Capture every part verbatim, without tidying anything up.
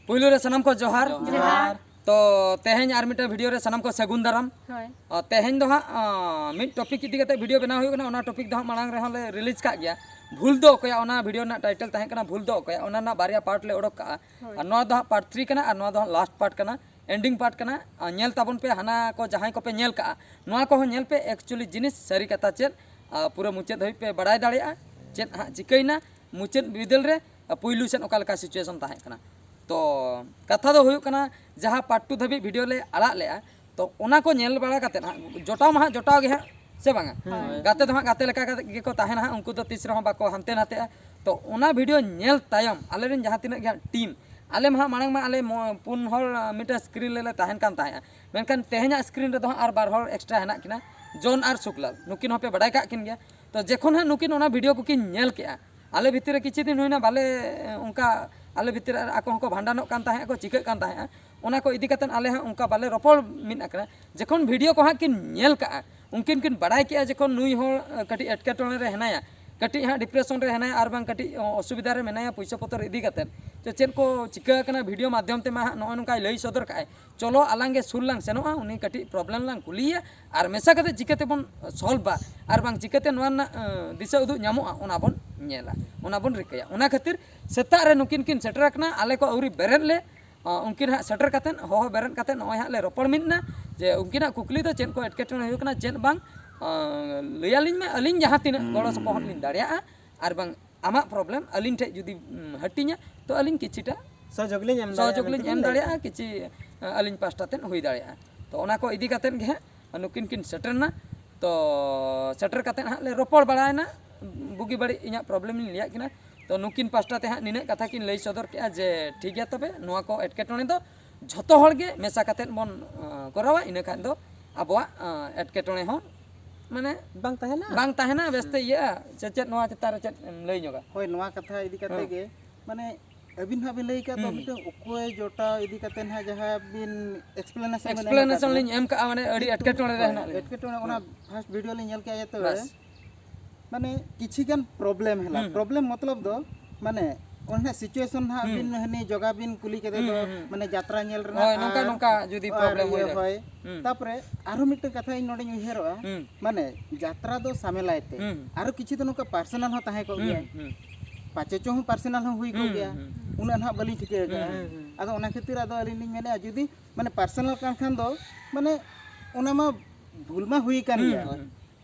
ᱯᱩᱭᱞᱩ ᱨᱮ ᱥᱟᱱᱟᱢ ᱠᱚ ᱡᱚᱦᱟᱨ᱾ ᱡᱚᱦᱟᱨ᱾ ᱛᱚ ᱛᱮᱦᱮᱧ ᱟᱨ ᱢᱤᱫᱴᱮᱱ ᱵᱷᱤᱰᱤᱭᱳ ᱨᱮ ᱥᱟᱱᱟᱢ ᱠᱚ ᱥᱟᱹᱜᱩᱱ ᱫᱟᱨᱟᱢ᱾ ᱦᱳᱭ᱾ ᱟᱨ ᱛᱮᱦᱮᱧ ᱫᱚ ᱦᱟᱸᱜ ᱟᱸ, ᱢᱤᱫ ᱴᱚᱯᱤᱠ ᱤᱫᱤ ᱠᱟᱛᱮ ᱵᱷᱤᱰᱤᱭᱳ ᱵᱮᱱᱟᱣ ᱦᱩᱭᱩᱜ ᱠᱟᱱᱟ᱾ ᱚᱱᱟ ᱴᱚᱯᱤᱠ ᱫᱚ ᱦᱟᱸᱜ ᱢᱟᱲᱟᱝ ᱨᱮᱦᱚᱸ ᱞᱮ ᱨᱤᱞᱤᱡᱽ ᱠᱟᱜ ᱜᱮᱭᱟ᱾ ᱵᱷᱩᱞ ᱫᱚ ᱚᱠᱚᱭᱟᱜ, ᱚᱱᱟ ᱵᱷᱤᱰᱤᱭᱳ ᱨᱮᱱᱟᱜ ᱴᱟᱭᱴᱮᱞ ᱛᱟᱦᱮᱸ ᱠᱟᱱᱟ ᱵᱷᱩᱞ ᱫᱚ ᱚᱠᱚᱭᱟᱜ, ᱚᱱᱟ ᱨᱮᱱᱟᱜ ᱵᱟᱨᱭᱟ ᱯᱟᱨᱴ ᱞᱮ ᱚᱰᱚᱠ ᱠᱟᱜᱼᱟ᱾ ᱦᱳᱭ᱾ ᱟᱨ ᱱᱚᱣᱟ ᱫᱚ ᱦᱟᱸᱜ ᱯᱟᱨᱴ ᱛᱷᱨᱤ ᱠᱟᱱᱟ ᱟᱨ ᱱᱚᱣᱟ ᱫᱚ ᱦᱟᱸᱜ ᱞᱟᱥᱴ ᱯᱟᱨᱴ ᱠᱟᱱᱟ, ᱮᱱᱰᱤᱝ ᱯᱟᱨᱴ ᱠᱟᱱᱟ᱾ ᱟᱨ ᱧᱮᱞ ᱛᱟᱵᱚᱱ ᱯᱮ, ᱦᱟᱱᱟ ᱠᱚ ᱡᱟᱦᱟᱸᱭ ᱠᱚᱯᱮ ᱧᱮᱞ ᱠᱟᱜᱼᱟ, ᱱᱚᱣᱟ ᱠᱚᱦᱚᱸ ᱧᱮᱞ ᱯᱮ᱾ ᱮᱠᱪᱩᱭᱮᱞᱤ ᱡᱤᱱᱤᱥ ᱥᱟᱹᱨᱤ ᱠᱟᱛᱷᱟ ᱪᱮᱫ, ᱟᱨ ᱯᱩᱨᱟᱹ ᱢᱩᱪᱟᱹᱫ ᱫᱷᱟᱹᱵᱤᱡ ᱯᱮ ᱵᱟᱲᱟᱭ ᱫᱟᱲᱮᱭᱟᱜᱼᱟ ᱪᱮᱫ ᱦᱟᱸᱜ ᱪᱤᱠᱟᱹᱭᱮᱱᱟ ᱢᱩᱪᱟᱹᱫ ᱵᱤᱫᱟᱹᱞ ᱨᱮ, ᱟᱨ ᱯᱩᱭᱞᱩ ᱥᱮᱫ ᱚᱠᱟ ᱞᱮᱠᱟ ᱥᱤᱪᱩᱭᱮᱥᱚᱱ ᱛᱟᱦᱮᱸ ᱠᱟᱱᱟ᱾ ᱛᱚ ᱠᱟᱛᱷᱟ ᱫᱚ ᱦᱩᱭᱩᱜ ᱠᱟᱱᱟ, ᱡᱟᱦᱟᱸ ᱯᱟᱨᱴ ᱴᱩ ᱫᱷᱟᱹᱵᱤᱡ ᱵᱷᱤᱰᱤᱭᱳ ᱞᱮ ᱟᱲᱟᱜ ᱞᱮᱜᱼᱟ, ᱛᱚ ᱚᱱᱟ ᱠᱚ ᱧᱮᱞ ᱵᱟᱲᱟ ᱠᱟᱛᱮᱫ ᱦᱟᱸᱜ, ᱡᱚᱴᱟᱣ ᱢᱟ ᱦᱟᱸᱜ ᱡᱚᱴᱟᱣ ᱜᱮ ᱦᱟᱸᱜ, ᱥᱮ ᱵᱟᱝᱟ? ᱦᱳᱭ᱾ ᱜᱟᱛᱮ ᱫᱚ ᱦᱟᱸᱜ ᱜᱟᱛᱮ ᱞᱮᱠᱟ ᱠᱟᱛᱮᱫ ᱜᱮᱠᱚ ᱛᱟᱦᱮᱱᱟ ᱦᱟᱸᱜ, ᱩᱱᱠᱩ ᱫᱚ ᱛᱤᱥ ᱨᱮᱦᱚᱸ ᱵᱟᱠᱚ ᱦᱟᱱᱛᱮ ᱱᱟᱛᱮᱜᱼᱟ᱾ ᱛᱚ ᱚᱱᱟ ᱵᱷᱤᱰᱤᱭᱳ ᱧᱮᱞ ᱛᱟᱭᱚᱢ ᱟᱞᱮ ᱨᱮᱱ ᱡᱟᱦᱟᱸ ᱛᱤᱱᱟᱹᱜ ᱜᱮ ᱦᱟᱸᱜ ᱴᱤᱢ, ᱟᱞᱮ ᱢᱟ ᱦᱟᱸᱜ ᱢᱟᱲᱟᱝ ᱢᱟ ᱟᱞᱮ ᱢᱚ-, ᱯᱩᱱ ᱦᱚᱲ, ᱟ, ᱢᱤᱫᱴᱟᱝ ᱥᱠᱨᱤᱱ ᱨᱮᱞᱮ ᱛᱟᱦᱮᱱ ᱠᱟᱱ ᱛᱟᱦᱮᱸᱜᱼᱟ, ᱢᱮᱱᱠᱷᱟᱱ ᱛᱮᱦᱮᱧᱟᱜ ᱥᱠᱨᱤᱱ ᱨᱮᱫᱚ ᱦᱟᱸᱜ ᱟᱨ ᱵᱟᱨ ᱦᱚᱲ ᱮᱠᱥᱴᱨᱟ ᱦᱮᱱᱟᱜ ᱠᱤᱱᱟ, ᱡᱚᱱ ᱟᱨ ᱥᱩᱠᱞᱟᱞ, ᱱᱩᱠᱤᱱ ᱦᱚᱸᱯᱮ ᱵᱟᱰᱟᱭ ᱠᱟᱜ ᱠᱤᱱ ᱜᱮᱭᱟ᱾ ᱛᱚ ᱡᱮᱠᱷᱚᱱ ᱦᱟᱸᱜ ᱱᱩᱠᱤᱱ ᱚᱱᱟ ᱵᱷᱤᱰᱤᱭᱳ ᱠᱚᱠᱤᱱ ᱧᱮᱞ ᱠᱮᱜᱼᱟ, ᱟᱞᱮ ᱵᱷᱤᱛᱤᱨ ᱨᱮ ᱠᱤᱪᱷᱩ ᱫᱤᱱ ᱦᱩᱭᱱᱟ, ᱵᱟᱞᱮ, ᱚᱱᱠᱟ ᱟᱞᱮ ᱵᱷᱤᱛᱤᱨ ᱨᱮ ᱟᱠᱚ ᱦᱚᱸᱠᱚ ᱵᱷᱟᱸᱰᱟᱱᱚᱜ ᱠᱟᱱ ᱛᱟᱦᱮᱸᱜᱼᱟ ᱠᱚ, ᱪᱤᱠᱟᱹᱜ ᱠᱟᱱ ᱛᱟᱦᱮᱸᱜᱼᱟ, ᱚᱱᱟ ᱠᱚ ᱤᱫᱤ ᱠᱟᱛᱮᱫ ᱟᱞᱮ ᱦᱚᱸ ᱚᱱᱠᱟ ᱵᱟᱞᱮ ᱨᱚᱯᱚᱲ ᱢᱤᱫ ᱟᱠᱟᱱᱟ᱾ ᱡᱚᱠᱷᱚᱱ ᱵᱷᱤᱰᱤᱭᱳ ᱠᱚ ᱦᱟᱸᱜ ᱠᱤᱱ ᱧᱮᱞ ᱠᱟᱜᱼᱟ, ᱩᱱᱠᱤᱱ ᱠᱤᱱ ᱵᱟᱲᱟᱭ ᱠᱮᱜᱼᱟ ᱡᱚᱠᱷᱚᱱ ᱱᱩᱭ ᱦᱚᱲ, ᱟᱸ, ᱠᱟᱹᱴᱤᱡ ᱮᱴᱠᱮᱴᱚᱬᱮ ᱨᱮ ᱦᱮᱱᱟᱭᱟ, ᱠᱟᱹᱴᱤᱡ ᱦᱟᱸᱜ ᱰᱤᱯᱨᱮᱥᱚᱱ ᱨᱮ ᱦᱮᱱᱟᱭᱟ ᱟᱨ ᱵᱟᱝ ᱠᱟᱹᱴᱤᱡ, ᱚ, ᱚᱥᱩᱵᱤᱫᱷᱟ ᱨᱮ ᱢᱮᱱᱟᱭᱟ ᱯᱩᱭᱥᱟᱹ ᱯᱚᱛᱚᱨ ᱤᱫᱤ ᱠᱟᱛᱮᱫ, ᱪᱮ ᱪᱮᱫ ᱠᱚ ᱪᱤᱠᱟᱹ ᱟᱠᱟᱱᱟ, ᱵᱷᱤᱰᱤᱭᱳ ᱢᱟᱫᱽᱫᱷᱚᱢ ᱛᱮ ᱢᱟ ᱦᱟᱸᱜ ᱱᱚᱜᱼᱚᱭ ᱱᱚᱝᱠᱟᱭ ᱞᱟᱹᱭ ᱥᱚᱫᱚᱨ ᱠᱟᱜᱼᱟᱭ᱾ ᱪᱚᱞᱚ ᱟᱞᱟᱝ ᱜᱮ ᱥᱩᱨ ᱞᱟᱝ ᱥᱮᱱᱚᱜᱼᱟ, ᱩᱱᱤ ᱠᱟᱹᱴᱤᱡ ᱯᱨᱚᱵᱞᱮᱢ ᱞᱟᱝ ᱠᱩᱞᱤᱭᱮᱭᱟ ᱟᱨ ᱢᱮᱥᱟ ᱠᱟᱛᱮ ᱪᱤᱠᱟᱹ ᱛᱮᱵᱚᱱ ᱥᱚᱞᱵᱷᱟ ᱟᱨ ᱵᱟᱝ ᱪᱤᱠᱟᱹᱛᱮ ᱱᱚᱣᱟ ᱨᱮᱱᱟᱜ, ᱟᱸ, ᱫᱤᱥᱟᱹ ᱩᱫᱩᱜ ᱧᱟᱢᱚᱜᱼᱟ, ᱚᱱᱟ ᱵᱚᱱ ᱧᱮᱞᱟ, ᱚᱱᱟ ᱵᱚᱱ ᱨᱤᱠᱟᱹᱭᱟ᱾ ᱚᱱᱟ ᱠᱷᱟᱹᱛᱤᱨ ᱥᱮᱛᱟᱜ ᱨᱮ ᱱᱩᱠᱤᱱ ᱠᱤᱱ ᱥᱮᱴᱮᱨ ᱟᱠᱟᱱᱟ, ᱟᱞᱮ ᱠᱚ ᱟᱹᱣᱨᱤ ᱵᱮᱨᱮᱫ ᱞᱮ, ᱟᱸ, ᱩᱱᱠᱤᱱ ᱦᱟᱸᱜ ᱥᱮᱴᱮᱨ ᱠᱟᱛᱮᱫ, ᱦᱚᱦᱚ ᱵᱮᱨᱮᱫ ᱠᱟᱛᱮᱫ ᱱᱚᱜᱼᱚᱭ ᱦᱟᱸᱜ ᱞᱮ ᱨᱚᱯᱚᱲ ᱢᱤᱫ ᱮᱱᱟ ᱡᱮ ᱩᱱᱠᱤᱱᱟᱜ ᱠᱩᱠᱞᱤ ᱫᱚ ᱪᱮᱫ ᱠᱚ ᱮᱴᱠᱮᱴᱚᱬᱮ ᱦᱩᱭᱩᱜ ᱠᱟᱱᱟ, ᱪᱮᱫ ᱵᱟᱝ, ᱟᱸ, ᱞᱟᱹᱭᱟᱞᱤᱧ ᱢᱮ, ᱟᱹᱞᱤᱧ ᱡᱟᱦᱟᱸ ᱛᱤᱱᱟᱹᱜ ᱜᱚᱲᱚ ᱥᱚᱯᱚᱦᱚᱫ ᱞᱤᱧ ᱫᱟᱲᱮᱭᱟᱜᱼᱟ ᱟᱨ ᱵᱟᱝ ᱟᱢᱟᱜ ᱯᱨᱚᱵᱞᱮᱢ ᱟᱹᱞᱤᱧ ᱴᱷᱮᱡ ᱡᱩᱫᱤ, ᱩᱢ, ᱦᱟᱹᱴᱤᱧᱟ, ᱛᱚ ᱟᱹᱞᱤᱧ ᱠᱤᱪᱷᱤᱴᱟ ᱥᱚᱦᱚᱡᱳᱜᱽ ᱞᱤᱧ ᱮᱢ ᱫᱟᱲᱮᱭᱟᱜᱼᱟ ᱥᱚᱦᱚᱡᱳᱜᱽ ᱞᱤᱧ ᱢᱮᱱᱛᱮ ᱮᱢ ᱵᱤᱱ ᱞᱟᱹᱭ ᱫᱟᱲᱮᱭᱟᱜᱼᱟ, ᱠᱤᱪᱷᱤ, ᱟᱹᱞᱤᱧ ᱯᱟᱥᱴᱟ ᱛᱮᱫ ᱦᱩᱭ ᱫᱟᱲᱮᱭᱟᱜᱼᱟ᱾ ᱛᱚ ᱚᱱᱟ ᱠᱚ ᱤᱫᱤ ᱠᱟᱛᱮᱫ ᱜᱮ ᱦᱟᱸᱜ ᱱᱩᱠᱤᱱ ᱠᱤᱱ ᱥᱮᱴᱮᱨ ᱮᱱᱟ᱾ ᱛᱚ ᱥᱮᱴᱮᱨ ᱠᱟᱛᱮᱫ ᱦᱟᱸᱜ ᱞᱮ ᱨᱚᱯᱚᱲ ᱵᱟᱲᱟᱭᱮᱱᱟ, ᱵᱩᱜᱤ ᱵᱟᱹᱲᱤᱡ ᱤᱧᱟᱹᱜ ᱯᱨᱚᱵᱞᱮᱢ ᱞᱤᱧ ᱞᱟᱹᱭᱟᱫ ᱠᱤᱱᱟ᱾ ᱛᱚ ᱱᱩᱠᱤᱱ ᱯᱟᱥᱴᱟ ᱛᱮ ᱦᱟᱸᱜ ᱱᱤᱱᱟᱹᱜ ᱠᱟᱛᱷᱟ ᱠᱤᱱ ᱞᱟᱹᱭ ᱥᱚᱫᱚᱨ ᱠᱮᱜᱼᱟ ᱡᱮ, "ᱴᱷᱤᱠ ᱜᱮᱭᱟ, ᱛᱚᱵᱮ ᱱᱚᱣᱟ ᱠᱚ ᱮᱴᱠᱮᱴᱚᱬᱮ ᱫᱚ ᱡᱷᱚᱛᱚ ᱦᱚᱲ ᱜᱮ ᱢᱮᱥᱟ ᱠᱟᱛᱮᱫ ᱵᱚᱱ, ᱟᱸ, ᱠᱚᱨᱟᱣᱟ, ᱤᱱᱟᱹ ᱠᱷᱟᱱ ᱫᱚ ᱟᱵᱚᱣᱟᱜ, ᱟᱸ, ᱮᱴᱠᱮᱴᱚᱬᱮ ᱦᱚᱸ ᱢᱟᱱᱮ ᱵᱟᱝ ᱛᱟᱦᱮᱱᱟ᱾ ᱵᱟᱝ ᱛᱟᱦᱮᱱᱟ, ᱵᱮᱥᱛᱮ ᱤᱭᱟᱹᱜᱼᱟ᱾ ᱥᱮ ᱪᱮᱫ, ᱱᱚᱣᱟ ᱪᱮᱛᱟᱱ ᱨᱮ ᱪᱮᱫ ᱮᱢ ᱞᱟᱹᱭ ᱧᱚᱜᱟ?" ᱦᱳᱭ, ᱱᱚᱣᱟ ᱠᱟᱛᱷᱟ ᱤᱫᱤ ᱠᱟᱛᱮ ᱦᱮᱸ᱾ ᱜᱮ, ᱢᱟᱱᱮ ᱟᱹᱵᱤᱱ ᱦᱟᱸᱜ ᱵᱤᱱ ᱞᱟᱹᱭ ᱠᱟᱫ ᱫᱚ ᱦᱩᱸ᱾ ᱢᱤᱫᱴᱟᱝ ᱚᱠᱚᱭ ᱡᱚᱴᱟᱣ ᱤᱫᱤ ᱠᱟᱛᱮ ᱦᱟᱸᱜ ᱡᱟᱦᱟᱸ ᱵᱤᱱ explanation ᱵᱤᱱ ᱮᱢ ᱟᱠᱟᱫ ᱮᱠᱥᱯᱞᱮᱱᱮᱥᱚᱱ ᱫᱚ᱾ ᱞᱤᱧ ᱮᱢ ᱠᱟᱜᱼᱟ, ᱢᱟᱱᱮ ᱟᱹᱰᱤ ᱮᱴᱠᱮᱴᱚᱬᱮ ᱨᱮ ᱦᱳᱭ, ᱦᱮᱱᱟᱜ ᱞᱤᱧᱟ᱾ ᱮᱴᱠᱮᱴᱚᱬᱮ, ᱚᱱᱟ ᱦᱩᱸ᱾ ᱯᱷᱟᱥᱴ ᱵᱷᱤᱰᱤᱭᱳ ᱞᱤᱧ ᱧᱮᱞ ᱠᱮᱜᱼᱟ, ᱤᱭᱟᱹ ᱛᱚᱵᱮ ᱵᱟᱥ᱾ ᱢᱟᱱᱮ ᱠᱤᱪᱷᱤ ᱜᱟᱱ ᱯᱨᱚᱵᱞᱮᱢ ᱦᱮᱱᱟᱜ᱾ ᱦᱩᱸ᱾ ᱯᱨᱚᱵᱞᱮᱢ ᱢᱚᱛᱞᱚᱵ ᱫᱚ ᱢᱟᱱᱮ ᱚᱱᱟ situation ᱦᱟᱸᱜ ᱦᱩᱸ᱾ ᱵᱤᱱ ᱦᱟᱹᱱᱤ ᱡᱚᱜᱟ ᱵᱤᱱ ᱠᱩᱞᱤ ᱠᱮᱫᱮ ᱦᱩᱸ, ᱫᱚ, ᱦᱩᱸ, ᱦᱩᱸ᱾ ᱢᱟᱱᱮ ᱡᱟᱛᱨᱟ ᱧᱮᱞ ᱨᱮᱱᱟᱜ ᱦᱳᱭ, ᱱᱚᱝᱠᱟ, ᱟᱨ, ᱱᱚᱝᱠᱟ ᱡᱩᱫᱤ ᱟᱨ problem ᱦᱩᱭ ᱤᱭᱟᱹ ᱫᱟᱲᱮᱭᱟᱜᱼᱟ᱾ ᱦᱳᱭ᱾ ᱦᱩᱸ᱾ ᱛᱟᱯᱚᱨᱮ ᱟᱨᱦᱚᱸ ᱢᱤᱫᱴᱮᱱ ᱠᱟᱛᱷᱟ ᱤᱧ ᱱᱚᱰᱮᱧ ᱩᱭᱦᱟᱹᱨᱚᱜᱼᱟ, ᱦᱩᱸ᱾ ᱢᱟᱱᱮ ᱡᱟᱛᱨᱟ ᱫᱚ ᱥᱟᱢᱮᱞᱟᱭ ᱛᱮ᱾ ᱦᱩᱸ᱾ ᱟᱨᱚ ᱠᱤᱪᱷᱩ ᱫᱚ ᱱᱚᱝᱠᱟ personal ᱦᱚᱸ ᱛᱟᱦᱮᱸ ᱠᱚᱜ ᱦᱩᱸ, ᱜᱮᱭᱟ᱾ ᱦᱩᱸ᱾ ᱯᱟᱪᱮ ᱪᱚ ᱦᱚᱸ personal ᱦᱚᱸ ᱦᱩᱭ ᱠᱚᱜ ᱦᱩᱸ, ᱜᱮᱭᱟ᱾ ᱦᱩᱸ᱾ ᱩᱱᱟᱹᱜ ᱱᱟᱦᱟᱜ ᱵᱟᱹᱞᱤᱧ ᱴᱷᱤᱠᱟᱹ ᱟᱠᱟᱫᱼᱟ᱾ ᱦᱩᱸ, ᱦᱩᱸ, ᱦᱩᱸ᱾ ᱟᱫᱚ ᱚᱱᱟ ᱠᱷᱟᱹᱛᱤᱨ ᱟᱫᱚ ᱟᱹᱞᱤᱧ ᱞᱤᱧ ᱢᱮᱱᱮᱫᱼᱟ, ᱡᱩᱫᱤ ᱢᱟᱱᱮ personal ᱠᱟᱱ ᱠᱷᱟᱱ ᱫᱚ, ᱢᱟᱱᱮ ᱚᱱᱟ ᱢᱟ ᱵᱷᱩᱞ ᱢᱟ ᱦᱩᱭ ᱟᱠᱟᱱ ᱦᱩᱸ, ᱜᱮᱭᱟ᱾ ᱦᱩᱸ᱾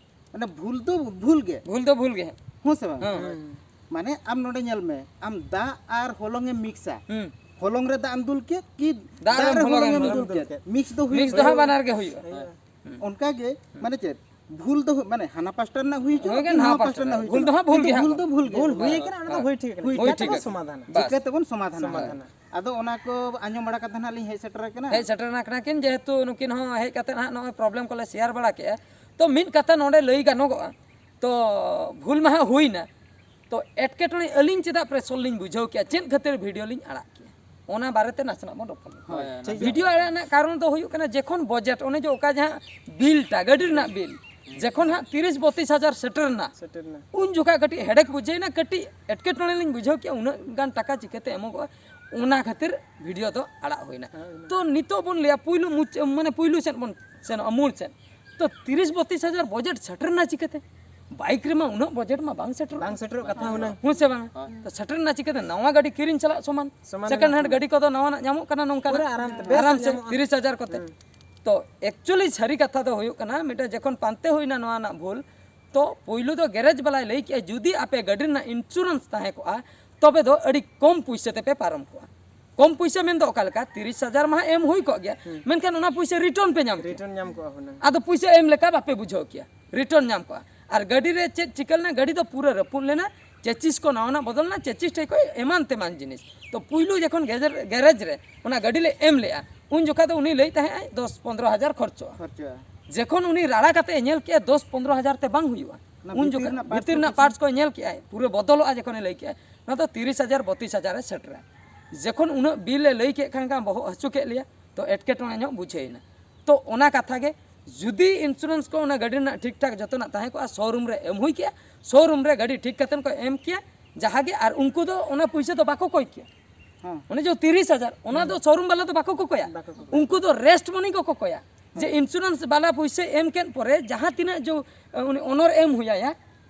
ᱢᱟᱱᱮ ᱵᱷᱩᱞ ᱫᱚ ᱵᱷᱩᱞ ᱜᱮ᱾ ᱵᱷᱩᱞ ᱫᱚ ᱵᱷᱩᱞ ᱜᱮ᱾ ᱦᱮᱸ ᱥᱮ ᱵᱟᱝ? ᱦᱮᱸ᱾ ᱦᱩᱸ᱾ ᱢᱟᱱᱮ ᱟᱢ ᱱᱚᱰᱮ ᱧᱮᱞ ᱢᱮ, ᱟᱢ ᱫᱟᱜ ᱟᱨ ᱦᱚᱞᱚᱝ ᱮᱢ ᱢᱤᱠᱥᱟ᱾ ᱦᱩᱸ᱾ ᱦᱚᱞᱚᱝ ᱨᱮ ᱫᱟᱜ ᱮᱢ ᱫᱩᱞ ᱠᱮᱫ, ᱠᱤ ᱫᱟᱜ ᱫᱟᱜ ᱨᱮ ᱨᱮ ᱦᱚᱞᱚᱝ ᱦᱚᱞᱚᱝ ᱮᱢ ᱮᱢ ᱫᱩᱞ ᱫᱩᱞ ᱠᱮᱫ, ᱠᱮᱫ᱾ ᱢᱤᱠᱥ ᱫᱚ ᱦᱩᱭ ᱢᱤᱠᱥ ᱫᱚ ᱦᱟᱸᱜ ᱦᱩᱭᱩᱜᱼᱟ᱾ ᱵᱟᱱᱟᱨ ᱜᱮ ᱦᱩᱭᱩᱜᱼᱟ᱾ ᱦᱩᱭᱩᱜᱼᱟ᱾ ᱦᱩᱸ᱾ ᱚᱱᱠᱟ ᱜᱮ, ᱦᱩᱸ᱾ ᱢᱟᱱᱮ ᱪᱮᱫ? ᱵᱷᱩᱞ ᱫᱚ ᱦᱩ-, ᱢᱟᱱᱮ ᱦᱟᱱᱟ ᱯᱟᱥᱴᱟ ᱨᱮᱱᱟᱜ ᱦᱩᱭ ᱦᱚᱪᱚ ᱦᱳᱭ ᱜᱮ, ᱠᱤ ᱱᱟᱣᱟ ᱱᱚᱣᱟ ᱯᱟᱥᱴᱟ ᱯᱟᱥᱴᱟ ᱨᱮᱱᱟᱜ ᱨᱮᱱᱟᱜ᱾ ᱦᱩᱭ ᱵᱷᱩᱞ ᱦᱚᱪᱚ᱾ ᱫᱚ ᱦᱟᱸᱜ ᱵᱷᱩᱞ ᱠᱤᱱᱛᱩ ᱜᱮ ᱦᱟᱸᱜ᱾ ᱵᱷᱩᱞ ᱫᱚ ᱵᱷᱩᱞ ᱜᱮ ᱦᱩᱭ ᱦᱟᱸᱜ᱾ ᱴᱷᱤᱠ ᱦᱩᱭ ᱟᱠᱟᱱᱟ᱾ ᱴᱷᱤᱠ ᱚᱱᱟ ᱫᱚ ᱟᱠᱟᱱᱟ᱾ ᱦᱩᱭ ᱴᱷᱤᱠ ᱟᱠᱟᱱᱟ᱾ ᱦᱩᱭ ᱴᱷᱤᱠ ᱵᱟᱥ᱾ ᱟᱠᱟᱱᱟ᱾ ᱟᱫᱚ ᱚᱱᱟ ᱠᱚ ᱟᱸᱡᱚᱢ ᱵᱟᱲᱟ ᱠᱟᱛᱮ ᱱᱟᱦᱟᱜ ᱞᱤᱧ ᱦᱮᱡ ᱥᱮᱴᱮᱨ ᱟᱠᱟᱱᱟ᱾ ᱦᱮᱡ ᱥᱮᱴᱮᱨ ᱟᱠᱟᱱᱟ ᱠᱤᱱ, ᱡᱮᱦᱮᱛᱩ ᱱᱩᱠᱤᱱ ᱦᱚᱸ ᱦᱮᱡ ᱠᱟᱛᱮ ᱱᱟᱦᱟᱜ ᱱᱚᱜᱼᱚᱭ problem ᱠᱚᱞᱮ share ᱵᱟᱲᱟ ᱠᱮᱜᱼᱟ᱾ ᱛᱚ ᱢᱤᱫ ᱠᱟᱛᱷᱟ ᱱᱚᱰᱮ ᱞᱟᱹᱭ ᱜᱟᱱᱚᱜᱚᱜᱼᱟ, ᱛᱚ ᱵᱷᱩᱞ ᱢᱟᱦᱟ ᱦᱩᱭᱱᱟ, ᱛᱚ ᱮᱴᱠᱮᱴᱚᱬᱮ ᱟᱹᱞᱤᱧ ᱪᱮᱫᱟᱜ pressure ᱞᱤᱧ ᱵᱩᱡᱷᱟᱹᱣ ᱠᱮᱜᱼᱟ, ᱪᱮᱫ ᱠᱷᱟᱹᱛᱤᱨ video ᱞᱤᱧ ᱟᱲᱟᱜ ᱠᱮᱜᱼᱟ, ᱚᱱᱟ ᱵᱟᱨᱮᱛᱮ ᱱᱟᱥᱮᱱᱟᱜ ᱵᱚᱱ ᱨᱚᱯᱚᱲ ᱞᱮᱱᱟ᱾ ᱦᱳᱭ, ᱦᱳᱭ᱾ ᱴᱷᱤᱠ ᱜᱮᱭᱟ᱾ Video ᱟᱲᱟᱜ ᱨᱮᱱᱟᱜ ᱠᱟᱨᱚᱱ ᱫᱚ ᱦᱩᱭᱩᱜ ᱠᱟᱱᱟ, ᱡᱚᱠᱷᱚᱱ budget, ᱚᱱᱮ ᱡᱮ ᱚᱠᱟ ᱡᱟᱦᱟᱸ ᱵᱤᱞ ᱴᱟ, ᱜᱟᱹᱰᱤ ᱨᱮᱱᱟᱜ ᱵᱤᱞ, ᱡᱚᱠᱷᱚᱱ ᱦᱟᱸᱜ ᱛᱤᱨᱤᱥ ᱵᱚᱛᱤᱥ ᱦᱟᱡᱟᱨ ᱥᱮᱴᱮᱨ ᱮᱱᱟ, ᱥᱮᱴᱮᱨ ᱮᱱᱟ᱾ ᱩᱱ ᱡᱚᱠᱷᱟᱜ ᱠᱟᱹᱴᱤᱡ headache ᱵᱩᱡᱷᱟᱹᱣ ᱮᱱᱟ, ᱠᱟᱹᱴᱤᱡ ᱮᱴᱠᱮᱴᱚᱬᱮ ᱞᱤᱧ ᱵᱩᱡᱷᱟᱹᱣ ᱠᱮᱜᱼᱟ, ᱩᱱᱟᱹᱜ ᱜᱟᱱ ᱴᱟᱠᱟ ᱪᱤᱠᱟᱹᱛᱮ ᱮᱢᱚᱜᱚᱜᱼᱟ, ᱚᱱᱟ ᱠᱷᱟᱹᱛᱤᱨ video ᱫᱚ ᱟᱲᱟᱜ ᱦᱩᱭᱱᱟ᱾ ᱦᱮᱸ, ᱦᱩᱭᱱᱟ᱾ ᱛᱚ ᱱᱤᱛᱚᱜ ᱵᱚᱱ ᱞᱟᱹᱭᱟ, ᱯᱩᱭᱞᱩ ᱢᱩᱪ-, ᱢᱟᱱᱮ ᱯᱩᱭᱞᱩ ᱥᱮᱫ ᱵᱚᱱ ᱥᱮᱱᱚᱜᱼᱟ, ᱢᱩᱞ ᱥᱮᱫ᱾ ᱛᱚ ᱛᱤᱨᱤᱥ ᱵᱚᱛᱤᱥ ᱦᱟᱡᱟᱨ budget ᱥᱮᱴᱮᱨ ᱮᱱᱟ ᱪᱤᱠᱟᱹᱛᱮ? Bike ᱨᱮᱢᱟ ᱩᱱᱟᱹᱜ budget ᱢᱟ ᱵᱟᱝ ᱥᱮᱴᱮᱨᱚᱜᱼᱟ᱾ ᱵᱟᱝ ᱥᱮᱴᱮᱨᱚᱜ ᱠᱟᱛᱷᱟ ᱦᱩᱱᱟᱹᱝ᱾ ᱦᱮᱸ ᱥᱮ ᱵᱟᱝ? ᱦᱳᱭ᱾ ᱛᱚ ᱥᱮᱴᱮᱨ ᱮᱱᱟ ᱪᱤᱠᱟᱹᱛᱮ? ᱱᱟᱣᱟ ᱜᱟᱹᱰᱤ ᱠᱤᱨᱤᱧ ᱪᱟᱞᱟᱜ ᱥᱚᱢᱟᱱ᱾ ᱥᱚᱢᱟᱱ second hand ᱧᱟᱢᱚᱜᱼᱟ᱾ ᱜᱟᱹᱰᱤ ᱠᱚᱫᱚ ᱱᱟᱣᱟᱱᱟᱜ ᱧᱟᱢᱚᱜ ᱠᱟᱱᱟ ᱱᱚᱝᱠᱟᱱᱟᱜ᱾ ᱯᱩᱨᱟᱹ ᱟᱨᱟᱢ ᱛᱮ, ᱵᱮᱥ ᱟᱨᱟᱢ ᱥᱮ ᱧᱟᱢᱚᱜᱼᱟ᱾ ᱛᱤᱨᱤᱥ ᱦᱟᱡᱟᱨ ᱠᱚᱛᱮ᱾ ᱦᱩᱸ᱾ ᱛᱚ actually ᱥᱟᱹᱨᱤ ᱠᱟᱛᱷᱟ ᱫᱚ ᱦᱩᱭᱩᱜ ᱠᱟᱱᱟ, ᱢᱤᱫᱴᱮᱱ ᱡᱚᱠᱷᱚᱱ ᱯᱟᱱᱛᱮ ᱦᱩᱭᱱᱟ ᱱᱚᱣᱟ ᱨᱮᱱᱟᱜ ᱵᱷᱩᱞ, ᱛᱚ ᱯᱩᱭᱞᱩ ᱫᱚ garage ᱵᱟᱞᱟᱭ ᱞᱟᱹᱭ ᱠᱮᱜᱼᱟ, ᱡᱩᱫᱤ ᱟᱯᱮ ᱜᱟᱹᱰᱤ ᱨᱮᱱᱟᱜ insurance ᱛᱟᱦᱮᱸ ᱠᱚᱜᱼᱟ, ᱛᱚᱵᱮ ᱫᱚ ᱟᱹᱰᱤ ᱠᱚᱢ ᱯᱩᱭᱥᱟᱹ ᱛᱮᱯᱮ ᱯᱟᱨᱚᱢ ᱠᱚᱜᱼᱟ᱾ ᱠᱚᱢ ᱯᱩᱭᱥᱟᱹ ᱢᱮᱱᱫᱚ ᱚᱠᱟ ᱞᱮᱠᱟ? ᱛᱤᱨᱤᱥ ᱦᱟᱡᱟᱨ ᱢᱟ ᱦᱟᱸᱜ ᱮᱢ ᱦᱩᱭ ᱠᱚᱜ ᱜᱮᱭᱟ, ᱦᱩᱸ᱾ ᱢᱮᱱᱠᱷᱟᱱ ᱚᱱᱟ ᱯᱩᱭᱥᱟᱹ return ᱯᱮ ᱧᱟᱢ ᱠᱮᱭᱟ᱾ Return ᱧᱟᱢ ᱠᱚᱜᱼᱟ ᱦᱩᱱᱟᱹᱝ᱾ ᱟᱫᱚ ᱯᱩᱭᱥᱟᱹ ᱮᱢ ᱞᱮᱠᱟ ᱵᱟᱯᱮ ᱵᱩᱡᱷᱟᱹᱣ ᱠᱮᱭᱟ, return ᱧᱟᱢ ᱠᱚᱜᱼᱟ᱾ ᱟᱨ ᱜᱟᱹᱰᱤ ᱨᱮ ᱪᱮᱫ ᱪᱤᱠᱟᱹ ᱞᱮᱱᱟ? ᱜᱟᱹᱰᱤ ᱫᱚ ᱯᱩᱨᱟᱹ ᱨᱟᱹᱯᱩᱫ ᱞᱮᱱᱟ, chassis ᱠᱚ ᱱᱟᱣᱟᱱᱟᱜ ᱵᱚᱫᱚᱞ ᱞᱮᱱᱟ, chassis ᱴᱷᱮᱡ ᱠᱷᱚᱡ ᱮᱢᱟᱱ ᱛᱮᱢᱟᱱ ᱡᱤᱱᱤᱥ᱾ ᱛᱚ ᱯᱩᱭᱞᱩ ᱡᱚᱠᱷᱚᱱ ᱜᱮᱡᱮᱨ-, garage ᱨᱮ ᱚᱱᱟ ᱜᱟᱹᱰᱤ ᱞᱮ ᱮᱢ ᱞᱮᱜᱼᱟ, ᱩᱱ ᱡᱚᱠᱷᱟ ᱫᱚ ᱩᱱᱤ ᱞᱟᱹᱭ ᱛᱟᱦᱮᱸᱜ ᱟᱭ ᱫᱚᱥ ᱯᱚᱱᱫᱽᱨᱚ ᱦᱟᱡᱟᱨ ᱠᱷᱚᱨᱪᱚᱜᱼᱟ᱾ ᱠᱷᱚᱨᱪᱚᱜᱼᱟ᱾ ᱡᱚᱠᱷᱚᱱ ᱩᱱᱤ ᱨᱟᱲᱟ ᱠᱟᱛᱮ ᱮ ᱧᱮᱞ ᱠᱮᱜᱼᱟ ᱫᱚᱥ ᱯᱚᱱᱫᱽᱨᱚ ᱦᱟᱡᱟᱨ ᱛᱮ ᱵᱟᱝ ᱦᱩᱭᱩᱜᱼᱟ, ᱚᱱᱟ ᱩᱱ ᱵᱷᱤᱛᱤᱨ ᱡᱚᱠᱷᱚᱱ ᱨᱮᱱᱟᱜ parts ᱵᱷᱤᱛᱤᱨ ᱠᱚ ᱨᱮᱱᱟᱜ ᱠᱤᱪᱷᱩ parts ᱠᱚᱭ ᱧᱮᱞ ᱠᱮᱜᱼᱟᱭ, ᱯᱩᱨᱟᱹ ᱵᱚᱫᱚᱞᱚᱜᱼᱟ᱾ ᱡᱚᱠᱷᱚᱱᱮ ᱞᱟᱹᱭ ᱠᱮᱜᱼᱟᱭ, ᱱᱚᱣᱟ ᱫᱚ ᱛᱤᱨᱤᱥ ᱦᱟᱡᱟᱨ ᱵᱚᱛᱤᱥ ᱦᱟᱡᱟᱨ ᱮ ᱥᱮᱴᱮᱨᱟ᱾ ᱡᱚᱠᱷᱚᱱ ᱩᱱᱟᱹᱜ bill ᱮ ᱞᱟᱹᱭ ᱠᱮᱫ ᱠᱷᱟᱱ ᱜᱮ ᱵᱚᱦᱚᱜ ᱦᱟᱹᱥᱩ ᱠᱮᱫ ᱞᱮᱭᱟ, ᱛᱚ ᱮᱴᱠᱮᱴᱚᱬᱮ ᱧᱚᱜ ᱵᱩᱡᱷᱟᱹᱣ ᱮᱱᱟ᱾ ᱛᱚ ᱚᱱᱟ ᱠᱟᱛᱷᱟ ᱜᱮ, ᱡᱩᱫᱤ insurance ᱠᱚ ᱚᱱᱟ ᱜᱟᱹᱰᱤ ᱨᱮᱱᱟᱜ ᱴᱷᱤᱠ ᱴᱷᱟᱠ ᱡᱚᱛᱚᱱᱟᱜ ᱛᱟᱦᱮᱸ ᱠᱚᱜᱼᱟ, showroom ᱨᱮ ᱮᱢ ᱦᱩᱭ ᱠᱮᱜᱼᱟ, showroom ᱨᱮ ᱜᱟᱹᱰᱤ ᱴᱷᱤᱠ ᱠᱟᱛᱮᱱ ᱠᱚ ᱮᱢ ᱠᱮᱭᱟ, ᱡᱟᱦᱟᱸ ᱜᱮ, ᱟᱨ ᱩᱱᱠᱩ ᱫᱚ ᱚᱱᱟ ᱯᱩᱭᱥᱟᱹ ᱫᱚ ᱵᱟᱠᱚ ᱠᱚᱭ ᱠᱮᱭᱟ᱾ ᱦᱮᱸ᱾ ᱚᱱᱮ ᱡᱮ ᱛᱤᱨᱤᱥ ᱦᱟᱡᱟᱨ, ᱚᱱᱟ ᱫᱚ ᱥᱳᱨᱩᱢ ᱵᱟᱞᱟ ᱫᱚ ᱵᱟᱠᱚ ᱠᱚᱠᱚᱭᱟ᱾ ᱵᱟᱠᱚ ᱠᱚᱠᱚᱭᱟ᱾ ᱩᱱᱠᱩ ᱫᱚ ᱨᱮᱥᱴ ᱢᱟᱱᱤ ᱠᱚ ᱠᱚᱠᱚᱭᱟ᱾ ᱡᱮ ᱤᱱᱥᱩᱨᱮᱱᱥ ᱵᱟᱞᱟ ᱯᱩᱭᱥᱟᱹ ᱮᱢ ᱠᱮᱫ ᱯᱚᱨᱮ ᱡᱟᱦᱟᱸ ᱛᱤᱱᱟᱹᱜ ᱡᱚ, ᱩᱱᱤ ᱚᱱᱚᱨ ᱮᱢ ᱦᱩᱭᱟᱭᱟ,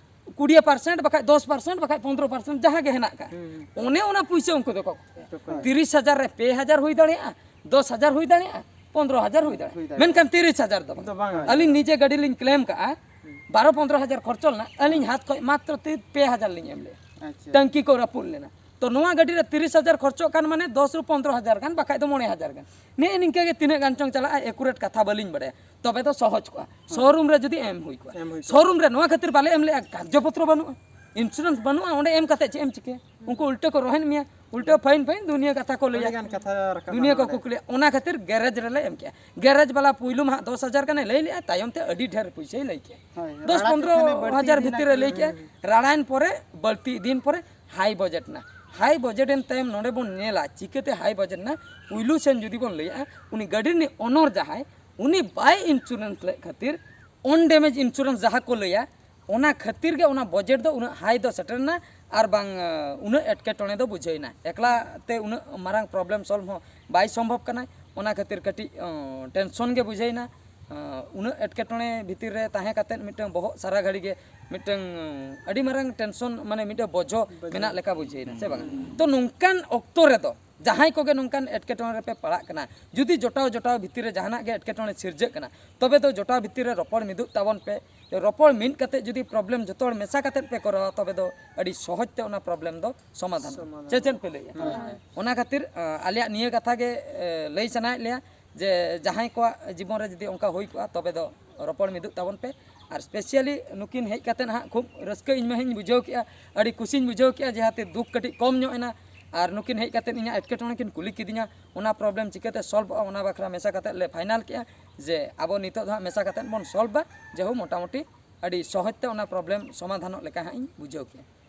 ᱠᱩᱲᱤ ᱯᱟᱨᱥᱮᱱᱴ ᱵᱟᱠᱷᱟᱡ ᱫᱚᱥ ᱯᱟᱨᱥᱮᱱᱴ ᱵᱟᱠᱷᱟᱡ ᱯᱚᱱᱫᱽᱨᱚ ᱯᱟᱨᱥᱮᱱᱴ ᱡᱟᱦᱟᱸ ᱜᱮ ᱦᱮᱱᱟᱜ ᱠᱟᱜ, ᱦᱩᱸ᱾ ᱚᱱᱮ ᱚᱱᱟ ᱯᱩᱭᱥᱟᱹ ᱩᱱᱠᱩ ᱫᱚᱠᱚ ᱠᱚᱠᱚᱭᱟ᱾ ᱛᱤᱨᱤᱥ ᱦᱟᱡᱟᱨ ᱨᱮ ᱯᱮ ᱦᱟᱡᱟᱨ ᱦᱩᱭ ᱫᱟᱲᱮᱭᱟᱜᱼᱟ, ᱫᱚᱥ ᱦᱟᱡᱟᱨ ᱦᱩᱭ ᱫᱟᱲᱮᱭᱟᱜᱼᱟ, ᱯᱚᱱᱫᱽᱨᱚ ᱦᱟᱡᱟᱨ ᱦᱩᱭ ᱫᱟᱲᱮᱭᱟᱜᱼᱟ᱾ ᱦᱩᱭ ᱫᱟᱲᱮᱭᱟᱜᱼᱟ᱾ ᱢᱮᱱᱠᱷᱟᱱ ᱛᱤᱨᱤᱥ ᱦᱟᱡᱟᱨ ᱫᱚ ᱵᱟᱝ᱾ ᱫᱚ ᱵᱟᱝ ᱦᱩᱭ ᱟᱹᱞᱤᱧ ᱫᱟᱲᱮᱭᱟᱜᱼᱟ᱾ ᱱᱤᱡᱮ ᱜᱟᱹᱰᱤ ᱞᱤᱧ ᱠᱞᱮᱢ ᱠᱟᱜᱼᱟ, ᱦᱩᱸ᱾ ᱵᱟᱨᱚ ᱯᱚᱱᱫᱽᱨᱚ ᱦᱟᱡᱟᱨ ᱠᱷᱚᱨᱪᱚ ᱞᱮᱱᱟ, ᱟᱹᱞᱤᱧ ᱦᱟᱛ ᱠᱷᱚᱡ ᱢᱟᱛᱨᱚ ᱛᱤ ᱯᱮ ᱦᱟᱡᱟᱨ ᱞᱤᱧ ᱮᱢ ᱞᱮᱫᱼᱟ᱾ ᱟᱪᱪᱷᱟ᱾ ᱴᱟᱝᱠᱤ ᱠᱚ ᱨᱟᱹᱯᱩᱫ ᱞᱮᱱᱟ᱾ ᱛᱚ ᱱᱚᱣᱟ ᱜᱟᱹᱰᱤ ᱨᱮ ᱛᱤᱨᱤᱥ ᱦᱟᱡᱟᱨ ᱠᱷᱚᱨᱪᱚᱜ ᱠᱟᱱ ᱢᱟᱱᱮ ᱫᱚᱥ ᱨᱩ ᱯᱚᱱᱫᱽᱨᱚ ᱦᱟᱡᱟᱨ ᱜᱟᱱ, ᱵᱟᱠᱷᱟᱡ ᱫᱚ ᱢᱚᱬᱮ ᱦᱟᱡᱟᱨ ᱜᱟᱱ᱾ ᱱᱮᱜᱼᱮ ᱱᱤᱝᱠᱟᱹ ᱜᱮ ᱛᱤᱱᱟᱹᱜ ᱜᱟᱱ ᱪᱚᱝ ᱪᱟᱞᱟᱜᱼᱟ, ᱮᱠᱩᱨᱮᱴ ᱠᱟᱛᱷᱟ ᱵᱟᱹᱞᱤᱧ ᱵᱟᱲᱟᱭᱟ, ᱛᱚᱵᱮ ᱫᱚ ᱥᱚᱦᱚᱡᱽ ᱠᱚᱜᱼᱟ᱾ ᱦᱩᱸ᱾ ᱥᱳᱨᱩᱢ ᱨᱮ ᱡᱩᱫᱤ ᱮᱢ ᱦᱩᱭ ᱠᱚᱜᱼᱟ᱾ ᱮᱢ ᱦᱩᱭ ᱠᱚᱜᱼᱟ᱾ ᱥᱳᱨᱩᱢ ᱨᱮ ᱱᱚᱣᱟ ᱠᱷᱟᱹᱛᱤᱨ ᱵᱟᱞᱮ ᱮᱢ ᱞᱮᱜᱼᱟ, ᱠᱟᱨᱡᱚ ᱯᱚᱛᱨᱚ ᱵᱟᱹᱱᱩᱜᱼᱟ, ᱤᱱᱥᱩᱨᱮᱱᱥ ᱵᱟᱹᱱᱩᱜᱼᱟ, ᱚᱸᱰᱮ ᱮᱢ ᱠᱟᱛᱮ ᱪᱮᱫ ᱮᱢ ᱪᱤᱠᱟᱹᱭᱟ? ᱩᱱᱠᱩ ᱩᱞᱴᱟᱹ ᱠᱚ ᱨᱚᱦᱮᱱ ᱢᱮᱭᱟ, ᱩᱞᱴᱟᱹ ᱯᱷᱟᱭᱤᱱ ᱯᱷᱟᱭᱤᱱ ᱫᱩᱱᱤᱭᱟᱹ ᱠᱟᱛᱷᱟ ᱠᱚ ᱞᱟᱹᱭᱟ᱾ ᱟᱹᱰᱤ ᱜᱟᱱ ᱠᱟᱛᱷᱟ ᱨᱟᱠᱟᱵ ᱫᱩᱱᱤᱭᱟᱹ ᱠᱟᱱᱟ ᱠᱚ ᱱᱚᱰᱮ᱾ ᱠᱩᱠᱞᱤᱭᱟ, ᱚᱱᱟ ᱠᱷᱟᱹᱛᱤᱨ ᱜᱮᱨᱮᱡᱽ ᱨᱮᱞᱮ ᱮᱢ ᱠᱮᱜᱼᱟ᱾ ᱜᱮᱨᱮᱡᱽ ᱵᱟᱞᱟ ᱯᱩᱭᱞᱩ ᱢᱟ ᱦᱟᱸᱜ ᱫᱚᱥ ᱦᱟᱡᱟᱨ ᱜᱟᱱᱮ ᱞᱟᱹᱭ ᱞᱮᱜᱼᱟ, ᱛᱟᱭᱚᱢ ᱛᱮ ᱟᱹᱰᱤ ᱰᱷᱮᱨ ᱯᱩᱭᱥᱟᱹᱭ ᱞᱟᱹᱭ ᱠᱮᱜᱼᱟ᱾ ᱦᱳᱭ, ᱦᱳᱭ᱾ ᱫᱚᱥ ᱨᱟᱲᱟ ᱯᱚᱱᱫᱽᱨᱚ ᱠᱮᱫ ᱠᱷᱟᱱᱮ ᱵᱟᱹᱲᱛᱤ ᱦᱟᱡᱟᱨ ᱤᱫᱤᱭᱮᱱᱟ᱾ ᱵᱷᱤᱛᱤᱨ ᱨᱮ ᱞᱟᱹᱭ ᱠᱮᱜᱼᱟ᱾ ᱦᱩᱸ᱾ ᱨᱟᱲᱟᱭᱮᱱ ᱯᱚᱨᱮ ᱵᱟᱹᱲᱛᱤ ᱤᱫᱤᱭᱮᱱ ᱯᱚᱨᱮ ᱦᱟᱭ ᱵᱟᱡᱮᱴ ᱱᱟ᱾ ᱦᱟᱭ ᱵᱟᱡᱮᱴ ᱮᱱ ᱛᱟᱭᱚᱢ ᱱᱚᱰᱮ ᱵᱚᱱ ᱧᱮᱞᱟ ᱪᱤᱠᱟᱹᱛᱮ ᱦᱟᱭ ᱵᱟᱡᱮᱴ ᱱᱟ᱾ ᱯᱩᱭᱞᱩ ᱥᱮᱱ ᱡᱩᱫᱤ ᱵᱚᱱ ᱞᱟᱹᱭᱟ, ᱩᱱᱤ ᱜᱟᱹᱰᱤ ᱨᱤᱱᱤᱡ ᱚᱱᱚᱨ ᱡᱟᱦᱟᱸᱭ, ᱩᱱᱤ ᱵᱟᱭ ᱤᱱᱥᱩᱨᱮᱱᱥ ᱞᱮᱫ ᱠᱷᱟᱹᱛᱤᱨ ᱚᱱ ᱰᱮᱢᱮᱡᱽ ᱤᱱᱥᱩᱨᱮᱱᱥ ᱡᱟᱦᱟᱸ ᱠᱚ ᱞᱟᱹᱭᱟ, ᱚᱱᱟ ᱠᱷᱟᱹᱛᱤᱨ ᱜᱮ ᱚᱱᱟ ᱵᱟᱡᱮᱴ ᱫᱚ ᱩᱱᱟᱹᱜ ᱦᱟᱭ ᱫᱚ ᱥᱮᱴᱮᱨ ᱮᱱᱟ᱾ ᱟᱨ ᱵᱟᱝ, ᱟᱸ, ᱩᱱᱟᱹᱜ ᱮᱴᱠᱮᱴᱚᱬᱮ ᱫᱚ ᱵᱩᱡᱷᱟᱹᱣ ᱮᱱᱟ᱾ ᱮᱠᱞᱟ ᱛᱮ ᱩᱱᱟᱹᱜ ᱢᱟᱨᱟᱝ ᱯᱨᱚᱵᱞᱮᱢ ᱥᱚᱞᱵᱷ ᱦᱚᱸ ᱵᱟᱭ ᱥᱚᱢᱵᱷᱚᱵ ᱠᱟᱱᱟᱭ᱾ ᱚᱱᱟ ᱠᱷᱟᱹᱛᱤᱨ ᱠᱟᱹᱴᱤᱡ, ᱟᱸ, ᱴᱮᱱᱥᱚᱱ ᱜᱮ ᱵᱩᱡᱷᱟᱹᱣ ᱮᱱᱟ᱾ ᱟᱸ, ᱩᱱᱟᱹᱜ ᱮᱴᱠᱮᱴᱚᱬᱮ ᱵᱷᱤᱛᱤᱨ ᱨᱮ ᱛᱟᱦᱮᱸ ᱠᱟᱛᱮᱫ ᱢᱤᱫᱴᱟᱝ ᱵᱚᱦᱚᱜ ᱥᱟᱨᱟ ᱜᱷᱟᱹᱲᱤ ᱜᱮ ᱢᱤᱫᱴᱟᱝ, ᱟᱸ, ᱟᱹᱰᱤ ᱢᱟᱨᱟᱝ ᱴᱮᱱᱥᱚᱱ, ᱢᱟᱱᱮ ᱢᱤᱫᱴᱟᱝ ᱵᱚᱡᱚ ᱵᱚᱡᱚ᱾ ᱢᱮᱱᱟᱜ ᱞᱮᱠᱟ ᱵᱩᱡᱷᱟᱹᱣ ᱮᱱᱟ, ᱥᱮ ᱵᱟᱝ? ᱛᱚ ᱱᱚᱝᱠᱟᱱ ᱚᱠᱛᱚ ᱨᱮᱫᱚ ᱡᱟᱦᱟᱸᱭ ᱠᱚᱜᱮ ᱱᱚᱝᱠᱟᱱ ᱮᱴᱠᱮᱴᱚᱬᱮ ᱨᱮᱯᱮ ᱯᱟᱲᱟᱜ ᱠᱟᱱᱟ, ᱡᱩᱫᱤ ᱡᱚᱴᱟᱣ ᱡᱚᱴᱟᱣ ᱵᱷᱤᱛᱤᱨ ᱨᱮ ᱡᱟᱦᱟᱱᱟᱜ ᱜᱮ ᱮᱴᱠᱮᱴᱚᱬᱮ ᱥᱤᱨᱡᱟᱹᱜ ᱠᱟᱱᱟ, ᱛᱚᱵᱮ ᱫᱚ ᱡᱚᱴᱟᱣ ᱵᱷᱤᱛᱤᱨ ᱨᱮ ᱨᱚᱯᱚᱲ ᱢᱤᱫᱚᱜ ᱛᱟᱵᱚᱱ ᱯᱮ᱾ ᱨᱚᱯᱚᱲ ᱢᱤᱫ ᱠᱟᱛᱮ ᱡᱩᱫᱤ ᱯᱨᱚᱵᱞᱮᱢ ᱡᱚᱛᱚ ᱦᱚᱲ ᱢᱮᱥᱟ ᱠᱟᱛᱮ ᱯᱮ ᱠᱚᱨᱟᱣᱟ, ᱛᱚᱵᱮ ᱫᱚ ᱟᱹᱰᱤ ᱥᱚᱦᱚᱡ ᱛᱮ ᱚᱱᱟ ᱯᱨᱚᱵᱞᱮᱢ ᱫᱚ ᱥᱚᱢᱟᱫᱷᱟᱱ᱾ ᱥᱚᱢᱟᱫᱷᱟᱱ᱾ ᱪᱮᱫ ᱪᱮᱫ ᱯᱮ ᱞᱟᱹᱭᱮᱜᱼᱟ? ᱦᱳᱭ, ᱦᱳᱭ᱾ ᱚᱱᱟ ᱠᱷᱟᱹᱛᱤᱨ, ᱟᱸ, ᱟᱞᱮᱭᱟᱜ ᱱᱤᱭᱟᱹ ᱠᱟᱛᱷᱟ ᱜᱮ, ᱮ, ᱞᱟᱹᱭ ᱥᱟᱱᱟᱭᱮᱫ ᱞᱮᱭᱟ ᱡᱮ ᱡᱟᱦᱟᱸᱭ ᱠᱚᱣᱟᱜ ᱡᱤᱵᱚᱱ ᱨᱮ ᱡᱩᱫᱤ ᱚᱱᱠᱟ ᱦᱩᱭ ᱠᱚᱜᱼᱟ, ᱛᱚᱵᱮ ᱫᱚ ᱨᱚᱯᱚᱲ ᱢᱤᱫᱚᱜ ᱛᱟᱵᱚᱱ ᱯᱮ᱾ ᱟᱨ specially ᱱᱩᱠᱤᱱ ᱦᱮᱡ ᱠᱟᱛᱮ ᱦᱟᱸᱜ ᱠᱷᱩᱵ ᱨᱟᱹᱥᱠᱟᱹ ᱤᱧ ᱢᱟᱦᱟᱧ ᱵᱩᱡᱷᱟᱹᱣ ᱠᱮᱜᱼᱟ, ᱟᱹᱰᱤ ᱠᱩᱥᱤᱧ ᱵᱩᱡᱷᱟᱹᱣ ᱠᱮᱜᱼᱟ, ᱡᱮᱦᱟᱛᱮ ᱫᱩᱠ ᱠᱟᱹᱴᱤᱡ ᱠᱚᱢ ᱧᱚᱜ ᱮᱱᱟ᱾ ᱟᱨ ᱱᱩᱠᱤᱱ ᱦᱮᱡ ᱠᱟᱛᱮ ᱤᱧᱟᱹᱜ ᱮᱴᱠᱮᱴᱚᱬᱮ ᱠᱤᱱ ᱠᱩᱞᱤ ᱠᱤᱫᱤᱧᱟ, ᱚᱱᱟ ᱯᱨᱚᱵᱞᱮᱢ ᱪᱤᱠᱟᱹᱛᱮ ᱥᱚᱞᱵᱷᱚᱜᱼᱟ, ᱚᱱᱟ ᱵᱟᱠᱷᱨᱟ ᱢᱮᱥᱟ ᱠᱟᱛᱮ ᱞᱮ ᱯᱷᱟᱭᱱᱟᱞ ᱠᱮᱜᱼᱟ ᱡᱮ ᱟᱵᱚ ᱱᱤᱛᱚᱜ ᱫᱚ ᱦᱟᱸᱜ ᱢᱮᱥᱟ ᱠᱟᱛᱮ ᱵᱚᱱ ᱥᱚᱞᱵᱷᱟ, ᱡᱮᱦᱳ ᱢᱚᱴᱟᱢᱩᱴᱤ ᱟᱹᱰᱤ ᱥᱚᱦᱚᱡ ᱛᱮ ᱚᱱᱟ ᱯᱨᱚᱵᱞᱮᱢ ᱥᱚᱢᱟᱫᱷᱟᱱᱚᱜ ᱞᱮᱠᱟ ᱦᱟᱸᱜ ᱤᱧ ᱵᱩᱡᱷᱟᱹᱣ ᱠᱮᱜᱼᱟ᱾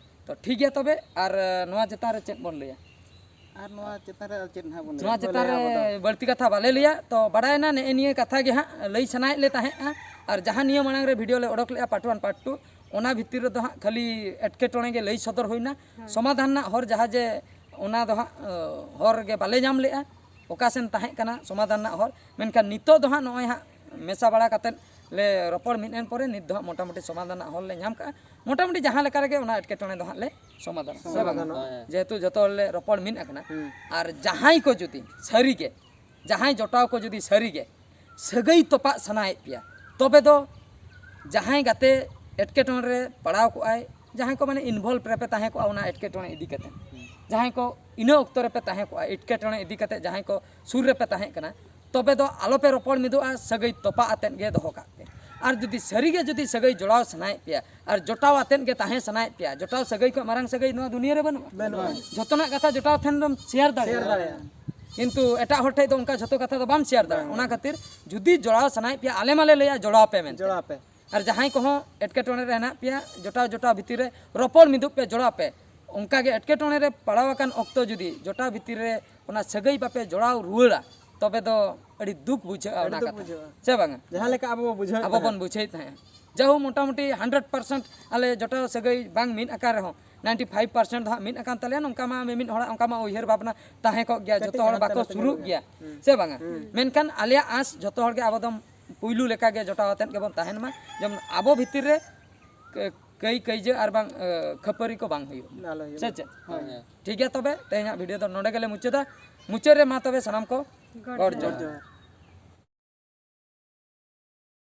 ᱛᱚ ᱴᱷᱤᱠ ᱜᱮᱭᱟ ᱛᱚᱵᱮ, ᱟᱨ, ᱮ, ᱱᱚᱣᱟ ᱪᱮᱛᱟᱱ ᱨᱮ ᱪᱮᱫ ᱵᱚᱱ ᱞᱟᱹᱭᱟ? ᱟᱨ ᱱᱚᱣᱟ ᱪᱮᱛᱟᱱ ᱨᱮ ᱟᱨ ᱪᱮᱫ ᱦᱟᱸᱜ ᱵᱚᱱ ᱞᱟᱹᱭᱟ? ᱱᱚᱣᱟ ᱪᱮᱛᱟᱱ ᱞᱟᱹᱭᱟ ᱟᱵᱚ ᱫᱚ? ᱨᱮ ᱵᱟᱹᱲᱛᱤ ᱠᱟᱛᱷᱟ ᱵᱟᱞᱮ ᱞᱟᱹᱭᱟ᱾ ᱛᱚ ᱵᱟᱲᱟᱭᱮᱱᱟ, ᱱᱮᱜᱼᱮ ᱱᱤᱭᱟᱹ ᱠᱟᱛᱷᱟ ᱜᱮ ᱦᱟᱸᱜ ᱞᱟᱹᱭ ᱥᱟᱱᱟᱭᱮᱫ ᱞᱮ ᱛᱟᱦᱮᱸᱫᱼᱟ᱾ ᱟᱨ ᱡᱟᱦᱟᱸ ᱱᱤᱭᱟᱹ ᱢᱟᱲᱟᱝ ᱨᱮ ᱵᱷᱤᱰᱤᱭᱳ ᱞᱮ ᱚᱰᱚᱠ ᱞᱮᱜᱼᱟ, ᱯᱟᱨᱴ ᱚᱣᱟᱱ, ᱯᱟᱨᱴ ᱴᱩ, ᱚᱱᱟ ᱵᱷᱤᱛᱤᱨ ᱨᱮᱫᱚ ᱦᱟᱸᱜ ᱠᱷᱟᱹᱞᱤ ᱮᱴᱠᱮᱴᱚᱬᱮ ᱜᱮ ᱞᱟᱹᱭ ᱥᱚᱫᱚᱨ ᱦᱩᱭᱱᱟ᱾ ᱥᱚᱢᱟᱫᱷᱟᱱ ᱨᱮᱱᱟᱜ ᱦᱚᱨ ᱡᱟᱦᱟᱸ ᱡᱮ ᱚᱱᱟ ᱫᱚ ᱦᱟᱸᱜ ᱚ, ᱦᱚᱨ ᱜᱮ ᱵᱟᱞᱮ ᱧᱟᱢ ᱞᱮᱜᱼᱟ, ᱚᱠᱟ ᱥᱮᱱ ᱛᱟᱦᱮᱸ ᱠᱟᱱᱟ ᱥᱚᱢᱟᱫᱷᱟᱱ ᱨᱮᱱᱟᱜ ᱦᱚᱨ᱾ ᱢᱮᱱᱠᱷᱟᱱ ᱱᱤᱛᱚᱜ ᱫᱚ ᱦᱟᱸᱜ ᱱᱚᱜᱼᱚᱭ ᱦᱟᱸᱜ ᱢᱮᱥᱟ ᱵᱟᱲᱟ ᱠᱟᱛᱮᱫ ᱞᱮ ᱨᱚᱯᱚᱲ ᱢᱤᱫ ᱮᱱ ᱯᱚᱨᱮ ᱱᱤᱛ ᱫᱚ ᱦᱟᱸᱜ ᱢᱚᱴᱟᱢᱩᱴᱤ ᱥᱚᱢᱟᱫᱷᱟᱱ ᱨᱮᱱᱟᱜ ᱦᱚᱨ ᱞᱮ ᱧᱟᱢ ᱠᱟᱜᱼᱟ᱾ ᱢᱚᱴᱟᱢᱩᱴᱤ ᱡᱟᱦᱟᱸ ᱞᱮᱠᱟ ᱨᱮᱜᱮ ᱚᱱᱟ ᱮᱴᱠᱮᱴᱚᱬᱮ ᱫᱚ ᱦᱟᱸᱜ ᱞᱮ ᱥᱚᱢᱟᱫᱷᱟᱱᱟ, ᱥᱮ ᱵᱟᱝᱟ? ᱥᱚᱢᱟᱫᱷᱟᱱᱚᱜᱼᱟ᱾ ᱦᱮᱸ᱾ ᱡᱮᱦᱮᱛᱩ ᱡᱚᱛᱚ ᱦᱚᱲ ᱞᱮ ᱨᱚᱯᱚᱲ ᱢᱤᱫ ᱟᱠᱟᱱᱟ᱾ ᱦᱩᱸ᱾ ᱟᱨ ᱡᱟᱦᱟᱸᱭ ᱠᱚ ᱡᱩᱫᱤ ᱥᱟᱹᱨᱤ ᱜᱮ, ᱡᱟᱦᱟᱸᱭ ᱡᱚᱴᱟᱣ ᱠᱚ ᱡᱩᱫᱤ ᱥᱟᱹᱨᱤ ᱜᱮ ᱥᱟᱹᱜᱟᱹᱭ ᱛᱚᱯᱟᱜ ᱥᱟᱱᱟᱭᱮᱫ ᱯᱮᱭᱟ, ᱛᱚᱵᱮ ᱫᱚ ᱡᱟᱦᱟᱸᱭ ᱜᱟᱛᱮ ᱮᱴᱠᱮᱴᱚᱬᱮ ᱨᱮ ᱯᱟᱲᱟᱣ ᱠᱚᱜᱼᱟᱭ, ᱡᱟᱦᱟᱸᱭ ᱠᱚ ᱢᱟᱱᱮ ᱤᱱᱵᱷᱚᱞᱵᱷ ᱨᱮᱯᱮ ᱛᱟᱦᱮᱸ ᱠᱚᱜᱼᱟ ᱚᱱᱟ ᱮᱴᱠᱮᱴᱚᱬᱮ ᱤᱫᱤ ᱠᱟᱛᱮ, ᱡᱟᱦᱟᱸᱭ ᱠᱚ ᱤᱱᱟᱹ ᱚᱠᱛᱚ ᱨᱮᱯᱮ ᱛᱟᱦᱮᱸ ᱠᱚᱜᱼᱟ ᱮᱴᱠᱮᱴᱚᱬᱮ ᱤᱫᱤ ᱠᱟᱛᱮ, ᱡᱟᱦᱟᱸᱭ ᱠᱚ ᱥᱩᱨ ᱨᱮᱯᱮ ᱛᱟᱦᱮᱸ ᱠᱟᱱᱟ, ᱛᱚᱵᱮ ᱫᱚ ᱟᱞᱚᱯᱮ ᱨᱚᱯᱚᱲ ᱢᱤᱫᱚᱜᱼᱟ, ᱥᱟᱹᱜᱟᱹᱭ ᱛᱚᱯᱟᱜ ᱟᱛᱮᱫ ᱜᱮ ᱫᱚᱦᱚ ᱠᱟᱜ ᱯᱮ᱾ ᱟᱨ ᱡᱩᱫᱤ ᱥᱟᱹᱨᱤ ᱜᱮ ᱡᱩᱫᱤ ᱥᱟᱹᱜᱟᱹᱭ ᱡᱚᱲᱟᱣ ᱥᱟᱱᱟᱭᱮᱫ ᱯᱮᱭᱟ ᱟᱨ ᱡᱚᱴᱟᱣ ᱟᱛᱮᱫ ᱜᱮ ᱛᱟᱦᱮᱸ ᱥᱟᱱᱟᱭᱮᱫ ᱯᱮᱭᱟ, ᱡᱚᱴᱟᱣ ᱥᱟᱹᱜᱟᱹᱭ ᱠᱷᱚᱱ ᱢᱟᱨᱟᱝ ᱥᱟᱹᱜᱟᱹᱭ ᱱᱚᱣᱟ ᱫᱩᱱᱤᱭᱟᱹ ᱨᱮ ᱵᱟᱹᱱᱩᱜᱼᱟ᱾ ᱵᱟᱹᱱᱩᱜᱼᱟ᱾ ᱡᱚᱛᱚᱱᱟᱜ ᱠᱟᱛᱷᱟ ᱡᱚᱴᱟᱣ ᱴᱷᱮᱱ ᱫᱚᱢ ᱥᱮᱭᱟᱨ ᱫᱟᱲᱮᱭᱟᱜᱼᱟ᱾ ᱥᱮᱭᱟᱨ ᱫᱟᱲᱮᱭᱟᱜᱼᱟ᱾ ᱠᱤᱱᱛᱩ ᱮᱴᱟᱜ ᱦᱚᱲ ᱴᱷᱮᱡ ᱫᱚ ᱚᱱᱠᱟ ᱡᱷᱚᱛᱚ ᱠᱟᱛᱷᱟ ᱫᱚ ᱵᱟᱢ ᱥᱮᱭᱟᱨ ᱫᱟᱲᱮᱭᱟᱜᱼᱟ᱾ ᱵᱟᱝ᱾ ᱚᱱᱟ ᱠᱷᱟᱹᱛᱤᱨ ᱡᱩᱫᱤ ᱡᱚᱲᱟᱣ ᱥᱟᱱᱟᱭᱮᱫ ᱯᱮᱭᱟ, ᱟᱞᱮ ᱢᱟᱞᱮ ᱞᱟᱹᱭᱟ ᱡᱚᱲᱟᱣ ᱯᱮ ᱢᱮᱱᱛᱮ᱾ ᱡᱚᱲᱟᱣ ᱯᱮ᱾ ᱟᱨ ᱡᱟᱦᱟᱸᱭ ᱠᱚᱦᱚᱸ ᱮᱴᱠᱮᱴᱚᱬᱮ ᱨᱮ ᱦᱮᱱᱟᱜ ᱯᱮᱭᱟ, ᱡᱚᱴᱟᱣ ᱡᱚᱴᱟᱣ ᱵᱷᱤᱛᱤᱨ ᱨᱮ ᱨᱚᱯᱚᱲ ᱢᱤᱫᱚᱜ ᱯᱮ, ᱡᱚᱲᱟᱣ ᱯᱮ᱾ ᱚᱱᱠᱟ ᱜᱮ ᱮᱴᱠᱮᱴᱚᱬᱮ ᱨᱮ ᱯᱟᱲᱟᱣ ᱟᱠᱟᱱ ᱚᱠᱛᱚ ᱡᱩᱫᱤ ᱡᱚᱴᱟᱣ ᱵᱷᱤᱛᱤᱨ ᱨᱮ ᱚᱱᱟ ᱥᱟᱹᱜᱟᱹᱭ ᱵᱟᱯᱮ ᱡᱚᱲᱟᱣ ᱨᱩᱣᱟᱹᱲᱟ, ᱛᱚᱵᱮ ᱫᱚ ᱟᱹᱰᱤ ᱫᱩᱠ ᱵᱩᱡᱷᱟᱹᱜᱼᱟ ᱟᱹᱰᱤ ᱚᱱᱟ ᱫᱩᱠ ᱠᱟᱛᱷᱟ᱾ ᱵᱩᱡᱷᱟᱹᱜᱼᱟ᱾ ᱥᱮ ᱵᱟᱝᱟ? ᱡᱟᱦᱟᱸ ᱞᱮᱠᱟ ᱟᱵᱚ ᱵᱚ ᱵᱩᱡᱷᱟᱹᱣᱮᱫ ᱟᱵᱚ ᱛᱟᱦᱮᱸᱫ᱾ ᱵᱚᱱ ᱵᱩᱡᱷᱟᱹᱣᱮᱫ ᱛᱟᱦᱮᱸᱫ᱾ ᱡᱟᱦᱳ, ᱢᱚᱴᱟᱢᱩᱴᱤ ᱦᱟᱱᱰᱨᱮᱰ ᱯᱟᱨᱥᱮᱱᱴ ᱟᱞᱮ ᱡᱚᱴᱟᱣ ᱥᱟᱹᱜᱟᱹᱭ ᱵᱟᱝ ᱢᱤᱫ ᱟᱠᱟᱱ ᱨᱮᱦᱚᱸ, ᱱᱟᱭᱤᱱᱴᱤ ᱯᱷᱟᱭᱤᱵᱷ ᱯᱟᱨᱥᱮᱱᱴ ᱫᱚ ᱦᱟᱸᱜ ᱢᱤᱫ ᱟᱠᱟᱱ ᱛᱟᱞᱮᱭᱟ᱾ ᱱᱚᱝᱠᱟ ᱢᱟ ᱢᱤᱢᱤᱫ ᱦᱚᱲᱟᱜ ᱚᱱᱠᱟ ᱢᱟ ᱩᱭᱦᱟᱹᱨ ᱵᱷᱟᱵᱽᱱᱟ ᱛᱟᱦᱮᱸ ᱠᱚᱜ ᱜᱮᱭᱟ, ᱠᱟᱹᱴᱤᱡ ᱡᱚᱛᱚ ᱦᱚᱲ ᱦᱟᱱᱛᱮ ᱵᱟᱠᱚ ᱱᱟᱛᱮ ᱥᱩᱨᱩᱜ ᱧᱚᱜᱚᱜ ᱜᱮᱭᱟ᱾ ᱜᱮᱭᱟ᱾ ᱦᱩᱸ᱾ ᱥᱮ ᱵᱟᱝᱟ? ᱦᱩᱸ᱾ ᱢᱮᱱᱠᱷᱟᱱ ᱟᱞᱮᱭᱟᱜ ᱟᱸᱥ ᱡᱚᱛᱚ ᱦᱚᱲ ᱜᱮ ᱟᱵᱚ ᱫᱚ ᱯᱩᱭᱞᱩ ᱞᱮᱠᱟ ᱜᱮ ᱡᱚᱴᱟᱣ ᱟᱛᱮᱫ ᱜᱮᱵᱚᱱ ᱛᱟᱦᱮᱱ ᱢᱟ, ᱡᱮᱢᱚᱱ ᱟᱵᱚ ᱵᱷᱤᱛᱤᱨ ᱨᱮ ᱠᱟᱹ-, ᱠᱟᱹᱭ ᱠᱟᱹᱭᱡᱟᱹ ᱟᱨ ᱵᱟᱝ, ᱮ, ᱠᱷᱟᱹᱯᱟᱹᱨᱤ ᱠᱚ ᱵᱟᱝ ᱦᱩᱭᱩᱜ᱾ ᱟᱞᱚ ᱦᱩᱭᱩᱜ᱾ ᱥᱮ ᱪᱮᱫ? ᱦᱳᱭ᱾ ᱦᱮᱸ᱾ ᱴᱷᱤᱠ ᱜᱮᱭᱟ, ᱛᱚᱵᱮ ᱛᱮᱦᱮᱧᱟᱜ ᱵᱷᱤᱰᱤᱭᱳ ᱫᱚ ᱱᱚᱰᱮ ᱜᱮᱞᱮ ᱢᱩᱪᱟᱹᱫᱟ᱾ ᱢᱩᱪᱟᱹᱫ ᱨᱮ ᱢᱟ ᱛᱚᱵᱮ ᱥᱟᱱᱟᱢ ᱠᱚ ᱜᱚᱰ ᱜᱚᱰ ᱡᱚᱦᱟᱨ᱾ ᱡᱚᱦᱟᱨ᱾ ᱡᱚᱦᱟᱨ᱾